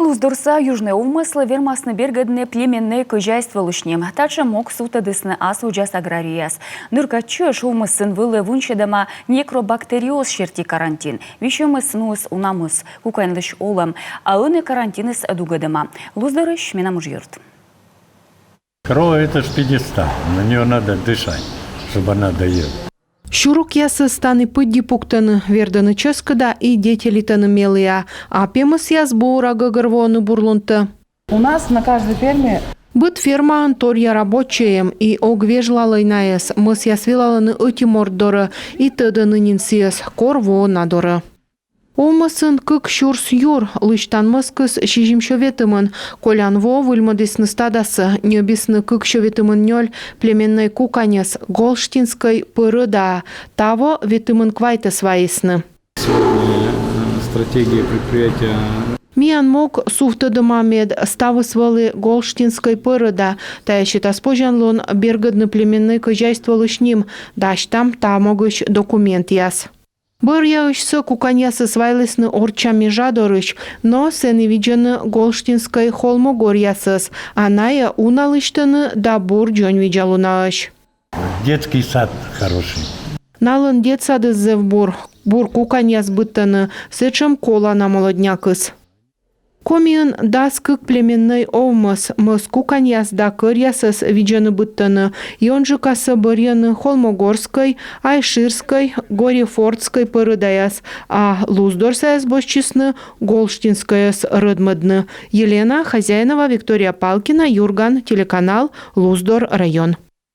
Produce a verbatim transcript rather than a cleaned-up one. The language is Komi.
Луздорса южнӧй овмӧслы вермасны бергӧдны племеннӧй кӧзяйстволысь ним. Татшӧм мог сувтӧдісны ас водзас аграрийяс. Дыр кад чӧж овмӧсын вӧлі вынсьӧдӧма некробактериоз серти карантин. Висьӧмыс нуис уна мӧс, куканьлысь олӧм. А ӧні карантиныс дугӧдӧма. Луздорысь менам ужъёрт. Корова — это ж пьедестал, на нее надо дышать, чтобы она доела. Сюрукъясӧс тані пыдди пуктӧны, вердӧны чӧскыда и детелитӧны меліа. А пемӧсъяс бура гӧгӧрвоӧны бурлунтӧ. У нас на каждой ферме... Быд фермаын торъя рабочӧй эм, и ог вежлалӧй найӧс. Мӧсъяс велалӧны ӧти морт дорӧ, и тӧдӧны нин сійӧс, кор воӧ на дорӧ. Овмӧсын кык сюрс юр, лысьтан мӧскыс сизимсё ветымын. Колян во выльмӧдісны стадасӧ, ньӧбисны кыксё ветымын нёль племеннӧй куканьӧс голштинскӧй пӧрӧдаа, таво ветымын квайтӧс вайисны. Сегодня, э, стратегия предприятия. Миян мог сувтӧдӧма, мед ставыс вӧлі голштинскӧй пӧрӧда. Тайӧ сетас позянлун бергӧдны племеннӧй кӧзяйстволысь ним, дасьтам та могысь документъяс. Бӧръяысь сӧ куканьясӧс вайлісны орчча межа дорысь, но сэні видзӧны голштинскӧй холмогоръясӧс, а найӧ уна лысьтӧны да бур дзоньвидзалунаӧсь. Детский сад хороший. Налӧн детсадыс зэв бур, бур куканьяс быдтӧны, сэтшӧм колана молоднякыс. Комиын дас кык племеннӧй овмӧс. Мӧс куканьяс да кӧръясӧс видзӧны-быдтӧны. Ёнджыкасӧ бӧрйӧны холмогорскӧй, айширскӧй, горефордскӧй пӧрӧдаяс, а луздорсаяс босьтчисны голштинскӧйӧс рӧдмӧдны. Елена Хозяинова, Виктория Палкина, Юрган телеканал, Луздор район.